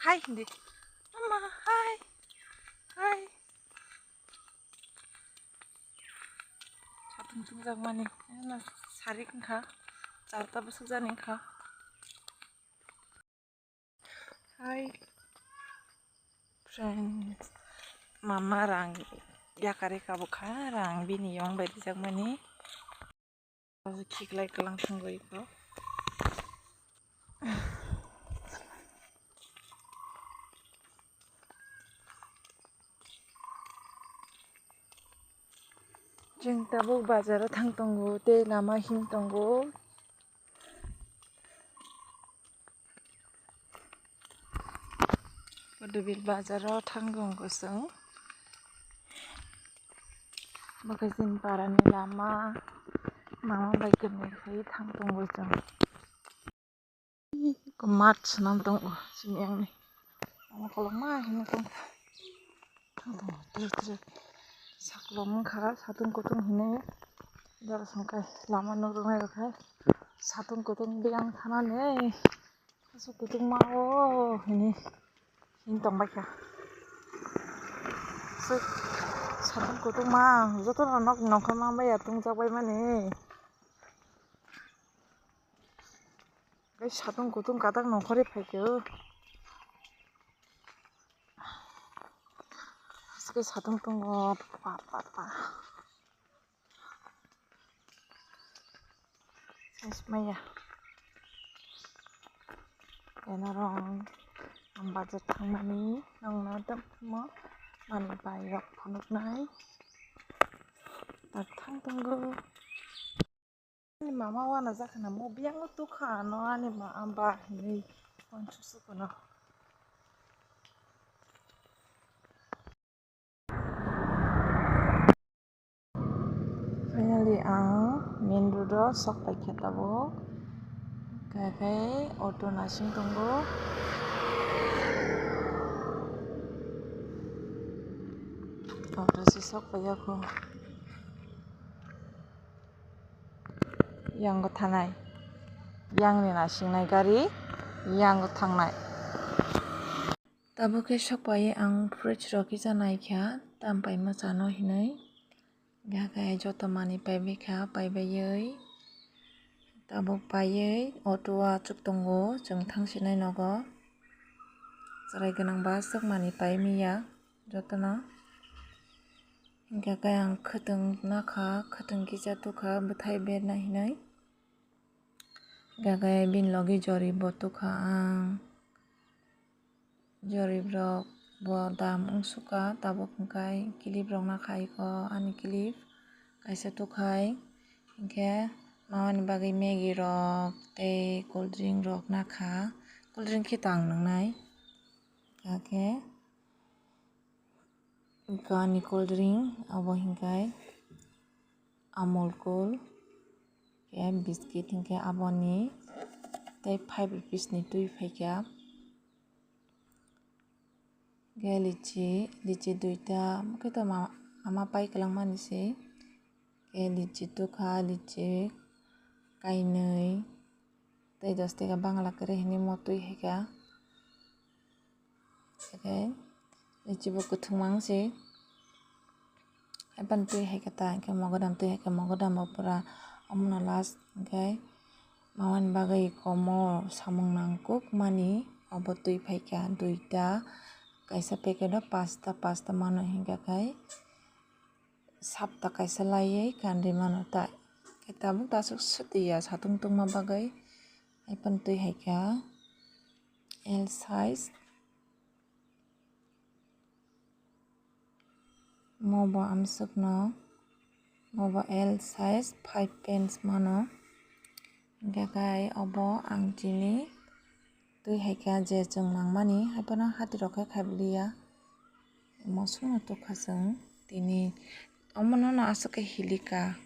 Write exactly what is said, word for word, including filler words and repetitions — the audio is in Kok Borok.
Hai hindi. Mama, hai. Hai. Satung tungjakmani. Ano sarik wngkha. Charta bwswk jani wngkha. Hai. Friends. Mama rang yakari kabukha, rang bini yong bai rijakmani. Khiklai kwlang thangwi kho. Chwng tabuk bazaro thang tongo, tei lama him tongo. Dubil bazaro thang tongo chwng. Bwkha chini parani lama, mama bai kwrwini thang tongo chwng. Mat swnam tongo chini yangni. Lama kolokma hino tong, thang tongo twrwk twrwk. Saklom wngkha satung kutung hinwi. Jora songkhe lama nuk rwknai rwkhe satung kutung biyang thanani. Aswk kutung ma o hini, hini tongbaikha. Aswk satung kutung ma, jotono nok nongkhor ma baiya tungjakbaimani. Tei satung kutung katak nongkhorwi phaikhe o. Aswk satung tongo pa pa pa. Saichmaya. Kenorong ang bazar thangmani nongno tongmo manwi bai rok phunuknai. Tak thang tongo. Ani mama wana jakhana mo biyang tukha no ani ma amba hinwi wansu sukono. Finally, ang main road o sok paikha tabuk. Khe khe auto nasing tongo. Auto se sok paiya kho. Yango thanai. Yangni nasingnai gari yango thangnai. Tabuk khe sok paiwi ang fridge rok kisa naikha, tam paima chano hinwi. Hingkhe joto manwi paibaikha, paibaiwi tabuk paiwi auto o achuk tongo, chwng thangsinai nogo. Chwrai gwnangba aswk manwi paimanya jotono. Hingkhe ang khwtwng nakha, khwtwng kisa tukha, bwthai berna hinwi. Hingkhe bini logi jori bo tukha ang. Jorip rok bo dam wngsukha, tabuk hwnkhe clip rok nakha iko ani clip kaisa tukhai, hwnkhe mamani bagwi Maggi rok tei cold drink rok nakha, cold drink khe to ang nwngnai, hwnkhe iko ani cold drink abo hwnkhe Amul Cool, khe biscuit hwnkhe aboni tei five rupees ni twi phaikha. Khe lichi, lichi duita, khe to ma-, ama pai kwlangmani se. Khe lichi tukha, lichi kainwi, tei dos taka Bangla kwrwi hinwi mo twi haikha. Khe lichi bo kwthwng mang se. Haiphano twi hai khe ta, hwnkhe mogodam twi hai khe mogodam bo pura omono last, hwnkhe mamani bagwi komo samung nangkukmani obo twi phaikha duita, kaisa packet o pasta, pasta mano hwnkhe khai sapta kaisa laiwi kanwi mano ta, khe tabuk ta aswk swtwi ya satung tungma bagwi, haiphano twi hai kha L size. Mo bo amswkno, mo bo L size five pence mano. Hingkhe khai obo ang chini twi hai kha je chwng nangmani, haiphano hati rok khe khaibliya. Mo songno tukha chwng tini, omono no aswk khe hilika.